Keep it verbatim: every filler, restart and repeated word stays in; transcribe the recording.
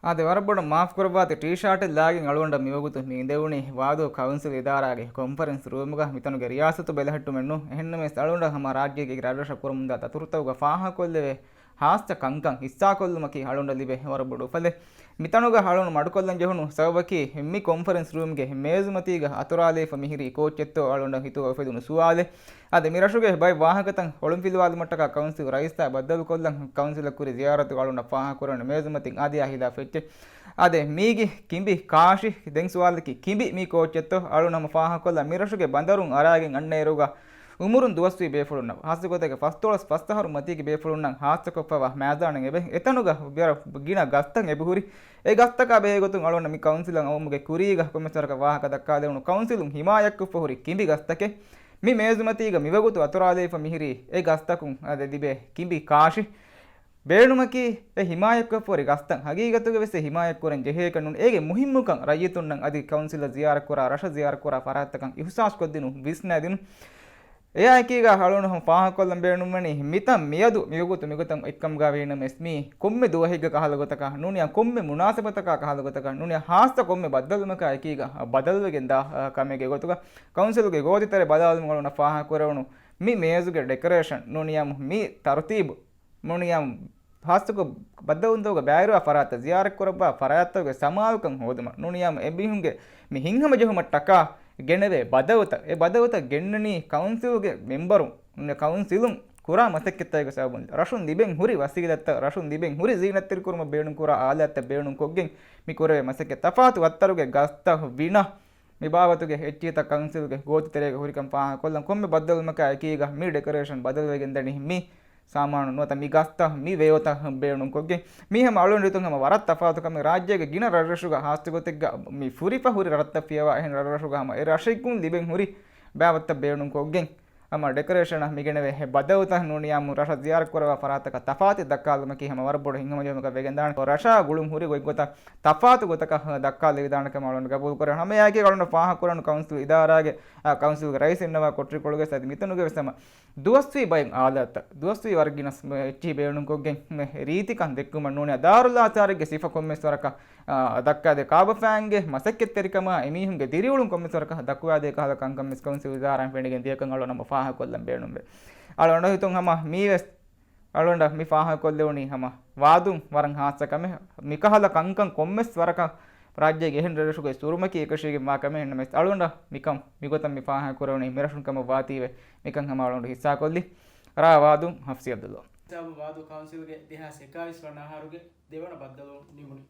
އާދެ، ވަރަށް ބޮޑަށް މާފް ކުރައްވާތި، ޓީޝާޓެއް ލާގެން އަޅުގަނޑަށް މިވަގުތު މި އިނދެވުނީ ވާދޫ ކައުންސިލް އިދާރާގެ ކޮންފަރެންސް ރޫމުގަ. މިތަނުގެ ރިޔާސަތު ބެލެހެއްޓުމެއް ނޫން. އެހެންނަމަވެސް އަޅުގަނޑަށް ހަމަ ރާއްޖޭގެ ރަށްރަށަށް ކުރަމުންދާ އަތުރުތަކުގެ ފާހަގަކޮށްލެވޭ ހާއްސަ ކަންކަން ހިއްސާކޮށްލުމަކީ އަޅުގަނޑަށް ލިބޭ ވަރަށް ބޮޑު އުފަލެއް. މިތަނުގަ އަޅުގަނޑު މަޑުކޮށްލަން ޖެހުނު ސަބަބަކީ، މި ކޮންފަރެންސް ރޫމްގެ މޭޒުމަތީގަ އަތުރާލައިފަ މިހިރީ ކޯއްޗެއްތޯ އަޅުގަނޑަށް ހިތުގަ އުފެދުނު ސުވާލެއް. އާދެ، މި ރަށުގެ ބައެއް ވާހަކަތައް އޮޅުންފިލުވާލުމަށްޓަކާ ކައުންސިލް ރައީސްއާ ބައްދަލުކޮށްލަން ކައުންސިލަށް ކުރި ޒިޔާރަތު އަޅުގަނޑަށް ފާހަގަކުރެވެން މޭޒުމަތިން އާދެ، އާ ހިލާފު އެއްޗެއް. އާދެ، މީގެ ކިނބި ކާށި؟ ދެން ސުވާލަކީ، ކިނބި މީ ކޯއްޗެއްތޯ؟ އަޅުން ހަމަ ފާހަގަކޮށްލާ މި ރަށުގެ ބަނދަރުން އަރާގެން އަންނައިރުގަ އުމުރުން ދުވަސްވީ ބޭފުޅުންނަށް، ހާއްސަގޮތެއްގެ ފަސްދޮޅަސް ފަސް އަހަރު މަތީގެ ބޭފުޅުންނަށް ހާއްސަކޮށްފައިވާ މައިދާނެއް އެބަ އެތަނުގަ ވަރަށް ގިނަ ގަސްތައް އެބަހުރި. އެ ގަސްތަކާ ބެހޭގޮތުން އަޅުގަނޑަށް މި ކައުންސިލަށް އައުމުގެ ކުރީގަ ކޮންމެސް ވަރަކަށް ވާހަކަ ދައްކާލެވުނު. ކައުންސިލުން ހިމާޔަތްކޮށްފަ ހުރި ކިނބި ގަސްތަކެއް މި މޭޒުމަތީގަ މިވަގުތު އަތުރާލައިފަ މިހިރީ އެ ގަސްތަކުން އަދި ލިބޭ ކިނބި ކާށި؟ ބޭނުމަކީ، އެ ހިމާޔަތްކޮށްފަ ހުރި ގަސްތައް ހަގީގަތުގަ ވެސް އެ ހިމާޔަތްކުރަން ޖެހޭކަށް ނޫން، އޭގެ މުހިއްމުކަން ރައްޔިތުންނަށް އަދި ކައުންސިލަށް ޒިޔާރަތްކުރާ، ރަށަށް ޒިޔާރަތްކުރާ ފަރާތްތަކަށް އިހުސާސްކޮށްދިނުން، ވިސްނައިދިނުން. އެއާއެކީގަ އަޅުގަނޑު ހަމަ ފާހަގަކޮށްލަން ބޭނުންވަނީ، މިތަން މިއަދު މިވަގުތު މިގޮތަށް އެއްކަމުގަ ވީނަމަވެސް، މީ ކޮންމެ ދުވަހެއްގެ ކަހަލަ ގޮތަކަށް ނޫނިއްޔާ، ކޮންމެ މުނާސަބަތަކާ ކަހަލަ ގޮތަކަށް ނޫނިއްޔާ، ހާއްސަ ކޮންމެ ބައްދަލުވުމަކާ އެކީގަ ބަދަލުވެގެން ދާ ކަމެއްގެ ގޮތުގަ ކައުންސިލުގެ ގޯތިތެރެ ބަލާލުމުން އަޅުގަނޑަށް ފާހަގަކުރެވުނު މި މޭޒުގެ ޑެކޮރޭޝަން ނޫނިއްޔާ، މި ތަރުތީބު ނޫނިއްޔާ، ހާއްސަކޮށް ބައްދަލުވުންތަކުގަ ބައިވެރިވާ ފަރާތްތައް ޒިޔާރަތްކުރައްވާ ފަރާތްތަކުގެ ސަމާލުކަން ހޯދުމަށް ނޫނިއްޔާ، އެމީހުންގެ މި ހިތްހަމަޖެހުމަށްޓަކާ ގެނެވޭ ބަދަލުތައް، އެ ބަދަލުތައް ގެންނަނީ ކައުންސިލުގެ މެމްބަރުން، ކައުންސިލުން ކުރާ މަސައްކަތްތަކުގެ ސަބަބުން. ރަށުން ލިބެން ހުރި ވަސީލަތްތައް، ރަށުން ލިބެން ހުރި ޒީނަތްތެރިކުރުމަށް ބޭނުންކުރާ އާލާތްތައް ބޭނުންކޮށްގެން މި ކުރެވޭ މަސައްކަތް ތަފާތު ވައްތަރުގެ ގަސްތައް ވިނަ މި ބާވަތުގެ އެއްޗިހިތައް ކައުންސިލުގެ ގޯތިތެރޭގަ ހުރިކަން ފާހަގަކޮށްލަން. ކޮންމެ ބައްދަލުވުމަކާ އެކީގަ މި ޑެކޮރޭޝަން ބަދަލުވެގެންދަނީ މި ސާމާނު ނުވަތަ މި ގަސްތައް މި ވެޔޮތައް ބޭނުންކޮށްގެން. މީ ހަމަ އަޅުގަނޑު ހިތުން ހަމަ ވަރަށް ތަފާތު ކަމެއް. ރާއްޖޭގެ ގިނަ ރަށްރަށުގަ ހާއްސަގޮތެއްގަ މި ފުރިފަ ހުރި ރަށްތައް ފިޔަވާ އެހެން ރަށްރަށުގަ ހަމަ އެ ރަށެއްގުން ލިބެން ހުރި ބާވަތްތައް ބޭނުންކޮށްގެން ހަމަ ޑެކޮރޭޝަނަށް މިގެނެވޭ ބަދަލުތައް ނޫނިއްޔާ، ރަށަށް ޒިޔާރަތްކުރައްވާ ފަރާތަކަށް ތަފާތު ދައްކާލުމަކީ ހަމަ ވަރަށް ބޮޑު ހިތްހަމަޖެހުމަކަށް ވެގެންދާނެ. ރަށާ ގުޅުން ހުރި ގޮތްގޮތަށް ތަފާތު ގޮތަކަށް ދައްކާލެވިދާނެ ކަމަށް އަޅުގަނޑު ގަބޫލުކުރަން. ހަމައެއާއެކީ އަޅުގަނޑު ފާހަގަކުރަން ކައުންސިލް އިދާރާގެ، އާ، ކައުންސިލްގެ ރައީސް އިންނަވާ ކޮޓަރިކޮޅުގެ ސަދި މިތަނުގެ ވެސް ހަމަ ދުވަސްވީ ބައެއް އާލާތްތައް، ދުވަސްވީ ވަރަށް ގިނަ ސް-، މެ-، އެއްޗިހި ބޭނުންކޮށްގެން މެ ރީތިކަން ދެއްކުމަށް ނޫނިއްޔާ، ދާރުލް އާސާރެއްގެ ސިފަ ކޮންމެސް ވަރަކަށް، އާ، ދައްކާދޭ، ކާބަފައިންގެ މަސައްކަތްތެރިކަމާ އެމީހުންގެ ދިރިއުޅުން ކޮންމެސް ވަރަކަށް ދައްކުވާދޭ ކަހަލަ ކަންކަން ވެސް ކައުންސިލް އިދާރާއިން ފެނިގެން ދިޔަކަން އަޅުގަނޑު ހަމަ ފާހަގަކޮށްލަން ބޭނުންވޭ. އަޅުގަނޑު ހިތުން ހަމަ މީވެސް އަޅުގަނޑަށް މި ފާހަގަކޮށްލެވުނީ ހަމަ ވާދުން ވަރަށް ހާއްސަ ކަމެއް. މިކަހަލަ ކަންކަން ކޮންމެސް ވަރަކަށް ރާއްޖޭގެ އެހެން ރަށްރަށުގައި ސުރުމަކީ އެކަށީގެންވާ ކަމެއް. އެހެންނަމަވެސް އަޅުގަނޑަށް މިކަން މިގޮތަށް މި ފާހަގަކުރެވުނީ މިރަށުން ކަމަށް ވާތީވެ މިކަން ހަމަ އަޅުގަނޑު ހިއްސާކޮށްލި. ރ. ވާދު، ހަފްސި އަބްދުﷲ. ހިސާބުން ވާދު ކައުންސިލްގެ ދެހާސް އެކާވީސް ވަނަ އަހަރުގެ ދެވަނަ ބައްދަލުވުން ނިމުނީ.